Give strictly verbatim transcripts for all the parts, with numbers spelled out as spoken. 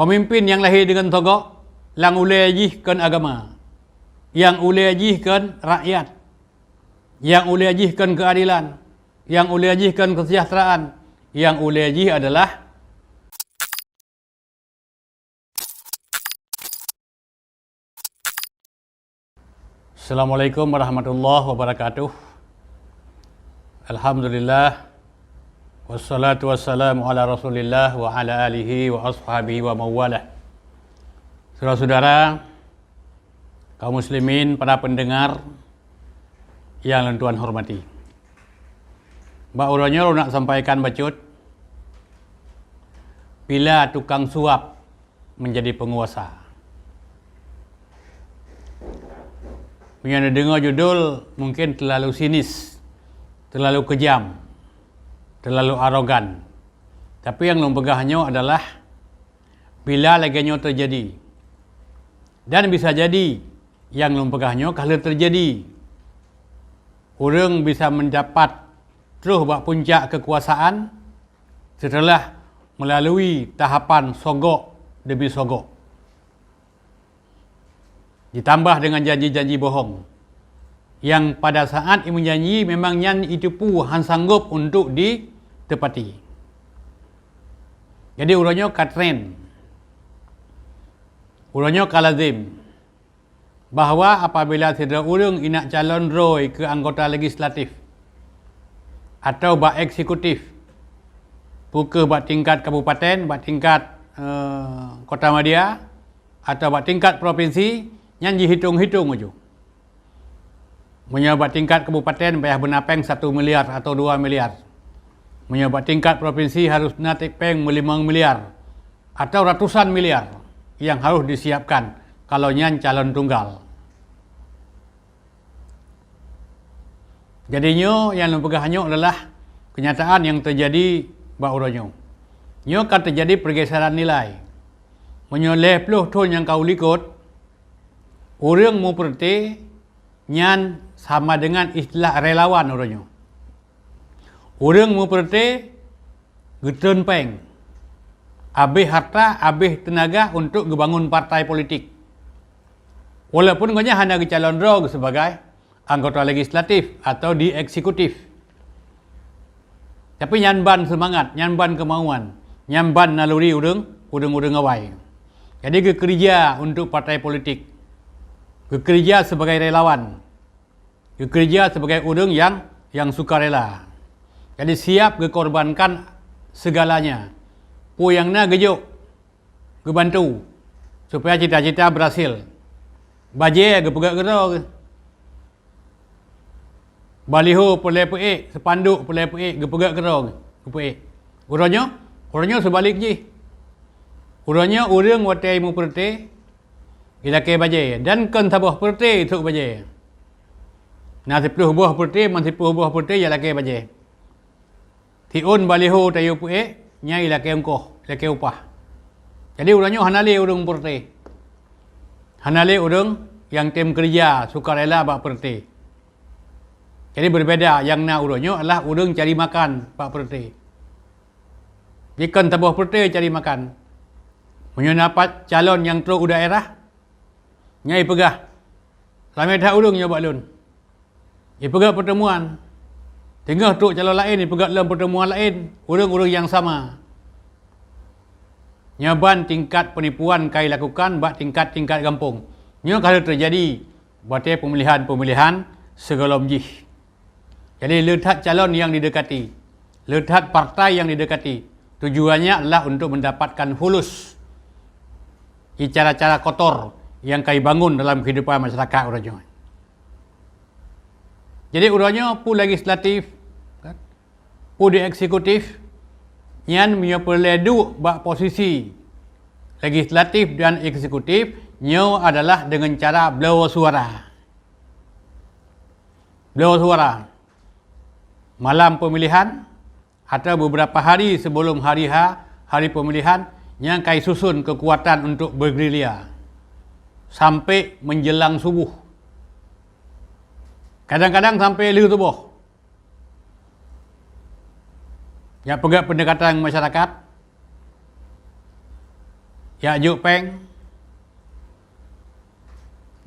Peumimpin nyang lahé deungon sogok, nyang ulée jih kon agama, nyang ulée jih kon rakyat, nyang ulée jih kon keuadelan, nyang ulée jih kon keuseujahteuraan, nyang ulée jih adalah Assalamualaikum warahmatullahi wabarakatuh. Alhamdulillah. Wassalatu wassalamu ala Rasulillah wa ala alihi wa ashabihi wa mawalah. Saudara-saudara, kaum muslimin, para pendengar yang lôn tuan hormati. Bak uroe nyoe lôn nak sampaikan bacut, bila tukang suap menjadi penguasa. Meunyoe neudeungoe judul, mungkin terlalu sinis, terlalu kejam, terlalu arogan. Tapi nyang lôn peugah nyoe adalah bila lagée nyoe teujadi. Dan bisa jadi nyang lôn peugah nyoe ka lheueh teujadi. Ureuëng bisa mendapat troh bak puncak kekuasaan setelah melalui tahapan sogok demi sogok, ditambah dengan janji-janji bohong yang pada saat imeujanji memang nyan itipu, han sanggob untuk ditepati. Jadi uroe nyoe ka tren, uroe nyoe ka lazem, bahwa apabila sidroe ureuëng inak calon droe keu anggota legislatif atau bak eksekutif, peu kheueh bak tingkat kabupaten, bak tingkat, eh, kota madya, atau bak tingkat provinsi, nyan jihitong-hitong uju. Meunyoe bak tingkat kabupaten payah beuna péng satu miliar atau dua miliar. Meunyoe bak tingkat provinsi harus na péng meulimong miliar atau ratusan miliar nyang harus disiapkan kalau nyan calon tunggal. Jadi nyoe nyang lôn peugah nyoe adalah kenyataan nyang teujadi bak uroe nyoe. Nyoe ka teujadi pergeseran nilai. Meunyoe lhée ploh thon nyang ka u likot, ureuëng meupeureuté nyan sama dengan istilah relawan uroe nyoe. Ureuëng meupeureuté geutreun péng, abéh harta, abéh teunaga untuk geubangon partai politik. Walaupun gobnyan hana geucalon droe sibagai anggota legislatif atau di eksekutif. Tapi nyan ban seumangat, nyan ban keumauan, nyan ban naluri ureuëng, ureuëng-ureuëng awai. Jadi geukeurija untuk partai politik, geukeurija sibagai relawan, geukeurija sibagai ureuëng nyang, nyang sukarela. Jadi siap geukorbankan segalanya. Peue nyang na geujok, geubantu supaya cita-cita berhasil. Bajée geupeugét keudroe, baliho peureulée peuék, seupanduk peureulée peuék, geupeugét keudroe geupeuék. Uroe nyoe, uroe nyoe seubalek jih. Uroe nyoe ureuëng watée meupeureuté ilakée bajée, dan kon saboh peureuté sôk bajée. Na siploh boh peureuté, man siploh boh peureuté ilakée bajée. Siôn baliho tayue peuék, nyan ilakée ongkoh, ilakée upah. Jadi uroe nyoe hana lé ureuëng peureuté. Hana lé ureuëng nyang tem keurija sukarela bak peureuté. Jadi beubeda, nyang na uroe nyoe adalah ureuëng cari makan bak peureuté. Jikon saboh peureuté cari makan. Meunyoe na pat calon nyang trok u daerah, nyan ipeugah, "Ramé that ureuëng nyoe bak lôn." Ipeugét pertemuan. Teungoh trok calon laén, ipeugét lom pertemuan laén, ureuëng-ureuëng nyang sama. Nyoe ban tingkat penipuan ka ilakukan bak tingkat-tingkat gampông. Nyoe ka lheueh teujadi watée pemilihan-pemilihan sigohlom jih. Jadi, le that calon nyang didekati, le that partai nyang didekati, tujuannya adalah untuk mendapatkan fulus di cara-cara kotor nyang ka ibangun dalam kehidupan masyarakat uroe nyoe. Jadi, uroe nyoe peue legislatif, kan? Peue di eksekutif, nyan meunyoe peureulée duek bak posisi legislatif dan eksekutif, nyoe adalah deungon cara bloe suara. Bloe suara. Malam pemilihan atau beberapa hari sebelum hari H, hari pemilihan, nyan ka isusun kekuatan untuk bergerilya sampai menjelang subuh. Kadang-kadang sampai lheueh suboh. Jak peugét pendekatan masyarakat, Jak jok péng.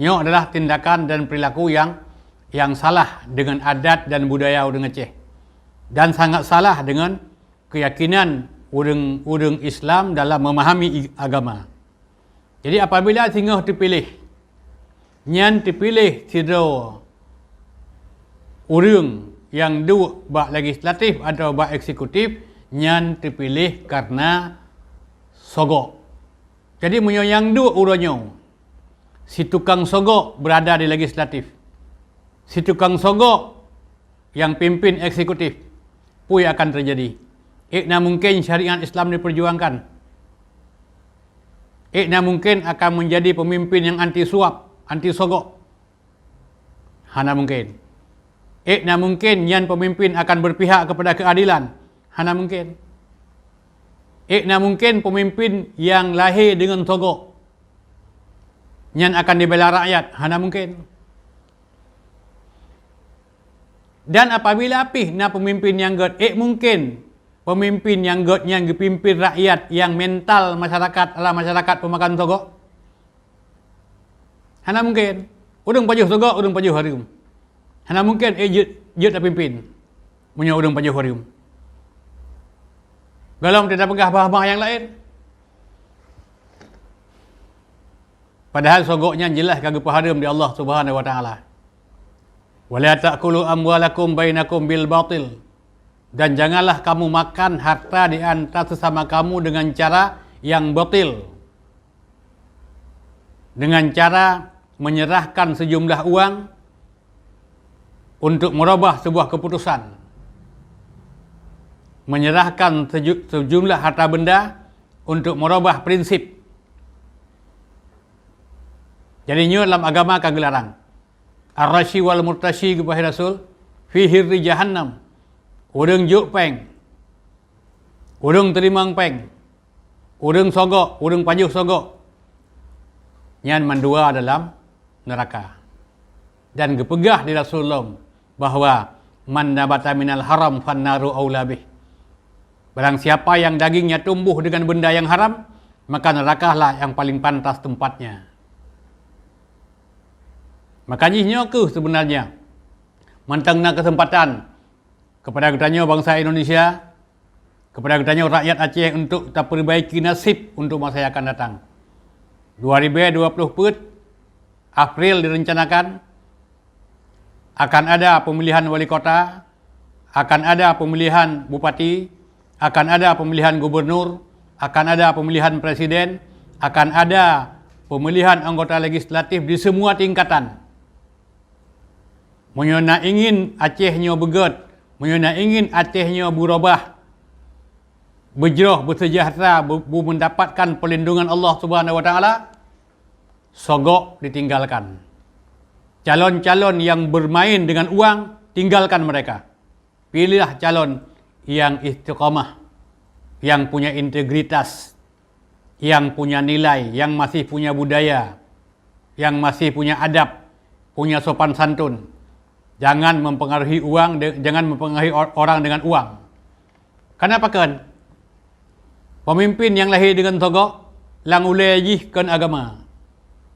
Nyoe adalah tindakan dan perilaku yang, yang salah dengan adat dan budaya ureuëng Aceh, dan sangat salah dengan keuyakinan ureuëng-ureuëng Islam dalam memahami i-, agama. Jadi, apabila singoh teupiléh, nyan teupiléh sidroe ureuëng nyang duek bak legislatif atau bak eksekutif, nyan teupiléh karena sogok. Jadi, meunyoe nyang duek uroe nyoe, si tukang sogok berada di legislatif, si tukang sogok nyang pimpin eksekutif, peue akan teujadi? Ék na mungken syariat Islam diperjuangkan? Ék na mungken akan menjadi pemimpin yang anti suap, anti sogok? Hana mungken. Ék na mungken nyan pemimpin akan berpihak kepada keadilan? Hana mungken. Ék na mungken pemimpin yang lahé deungon sogok nyan akan dibela rakyat? Hana mungken. Dan apabila pih na pemimpin nyang gét, ék mungken pemimpin nyang gét nyan geupimpin rakyat nyang mental masyarakat adalah masyarakat peumakan sogok? Hana mungken. Ureuëng pajoh sogok, ureuëng pajoh hareuem. Hana mungken, eh, jeuet, jeuet tapimpin meunyoe ureuëng pajoh hareuem. Gohlom teupeugah bah-bah nyang laén. Padahal sogok nyan jeulaih ka geupeuhareuem di Allah Subhanahu wa Taala. "Wa la ta'kulu amwalakum bainakum bil batil." Dan janganlah kamu makan harta di antara sesama kamu dengan cara yang batil. Dengan cara menyerahkan sejumlah uang untuk merubah sebuah keputusan. Menyerahkan seju-, sejumlah harta benda untuk merubah prinsip. Jadi nyoe lam agama ka geularang. Ar-rashi wal murtashi, geupeugah Rasul, fi hirri jahannam. Ureuëng jok péng, ureuëng teurimong péng, ureuëng sogok, ureuëng pajoh sogok, nyan mandua dalam neuraka. Dan geupeugah di Rasulullah bahwa, "Man nabata minal haram fannaru aula bih." Barang siapa yang dagingnya tumbuh dengan benda yang haram, maka nerakalah yang paling pantas tempatnya. Maka jih nyoe kheueh sebenarnya mantong na kesempatan kepada geutanyoe bansa Indonesia, kepada geutanyoe rakyat Aceh untuk taperbaiki nasib untuk masa yang akan datang. Dua ribu dua puluh peuet, April direncanakan akan ada pemilihan wali kota, akan ada pemilihan bupati, akan ada pemilihan gubernur, akan ada pemilihan presiden, akan ada pemilihan anggota legislatif di semua tingkatan. Meunyoe na ingin Aceh nyoe beugét, meunyoe na ingin Aceh nyoe beurubah, beujroh, beuseujahteura, be-, beumendapatkan peulindungan Allah Subhanahu wa Taala, sogok ditinggalkan. Calon-calon yang bermain dengan uang, tinggalkan mereka. Pilihlah calon yang istiqamah, yang punya integritas, yang punya nilai, yang masih punya budaya, yang masih punya adab, punya sopan santun. Jangan mempengaruhi uang de-, jangan mempengaruhi or-, orang dengan uang. Kenapa kan? Pemimpin yang lahé deungon sogok, nyang ulée jih kon agama,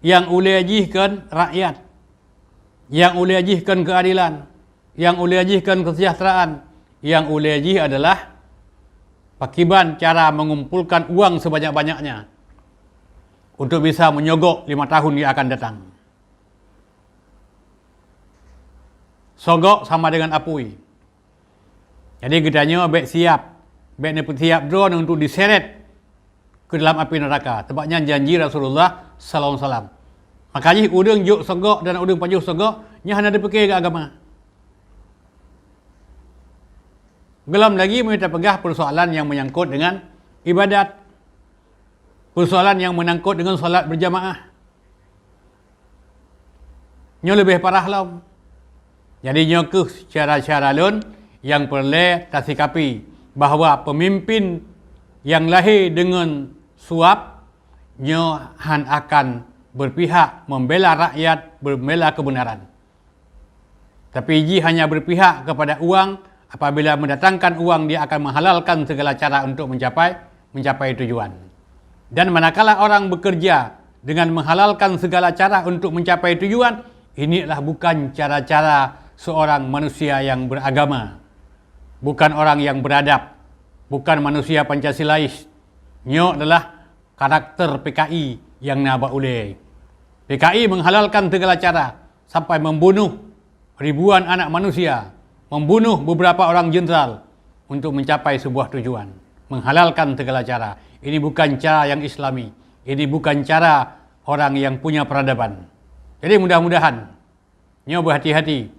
nyang ulée jih kon rakyat, nyang ulée jih kon keuadilan, nyang ulée jih kon kesejahteraan, nyang ulée jih adalah pakiban cara mengumpulkan uang sebanyak-banyaknya untuk bisa menyogok lima tahun yang akan datang. Sogok sama dengan apui. Jadi geutanyoe bék siap, bék neupeusiap droe untuk diseret ke dalam api neraka. Sebab nyan janji Rasulullah sallallahu alaihi wasallam. Maka jih ureuëng jok sogok dan ureuëng pajoh sogok, nyan hana dipike keu agama. Gohlom lagi meunyoe tapeugah persoalan yang menyangkut dengan ibadat. Persoalan yang menyangkut dengan salat berjamaah. Nyoe leubeh parah lom. Jadi nyoe kheueh cara-cara lôn nyang peureulée tasikapi bahwa peumimpin nyang lahé deungon suab nyoe han akan berpihak membela rakyat, membela kebenaran. Tapi jih hanya berpihak kepada uang, apabila mendatangkan uang dia akan menghalalkan segala cara untuk mencapai, mencapai tujuan. Dan manakala orang bekerja dengan menghalalkan segala cara untuk mencapai tujuan, ini adalah bukan cara-cara seorang manusia yang beragama, bukan orang yang beradab, bukan manusia Pancasilais. Nyoe adalah karakter P K I nyang na bak ulée. P K I menghalalkan segala cara sampai membunuh ribuan anak manusia, membunuh beberapa orang jenderal untuk mencapai sebuah tujuan, menghalalkan segala cara. Ini bukan cara yang Islami. Ini bukan cara orang yang punya peradaban. Jadi, mudah-mudahan nyoe berhati-hati.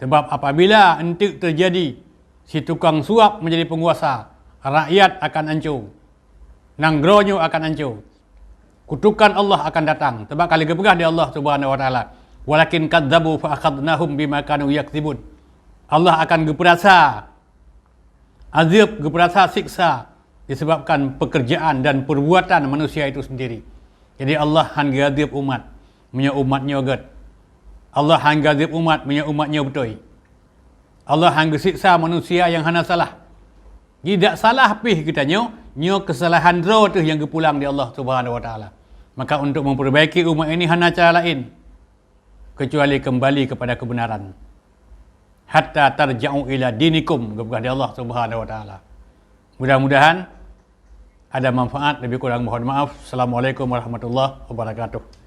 Sebab apabila enteuk terjadi si tukang suap menjadi penguasa, rakyat akan ancô. Nanggroe nyoe akan ancô. Kutukan Allah akan datang. Sebab ka lheueh geupeugah di Allah Subhanahu wa Taala, "Walakin kadzabu fa akhadnahum bima kanu yakzibun." Allah akan geupeurasa azab, geupeurasa siksa disebabkan pekerjaan dan perbuatan manusia itu sendiri. Jadi, Allah han geuazab umat meunyoe umat nyoe gét. Allah han geuazab umat meunyoe umat nyoe beutôi. Allah han geusiksa manusia nyang hana salah. Jadi, dak salah pih geutanyoe, nyoe keusalahan droe teuh nyang geupulang di Allah Subhanahu wa Taala. Maka, untuk memperbaiki umat ini hana cara laén kecuali kembali kepada kebenaran. "Hatta tarja'u ila dinikum," geupeugah di Allah Subhanahu wa Taala. Mudah-mudahan ada manfaat, lebih kurang mohon maaf. Assalamualaikum warahmatullahi wabarakatuh.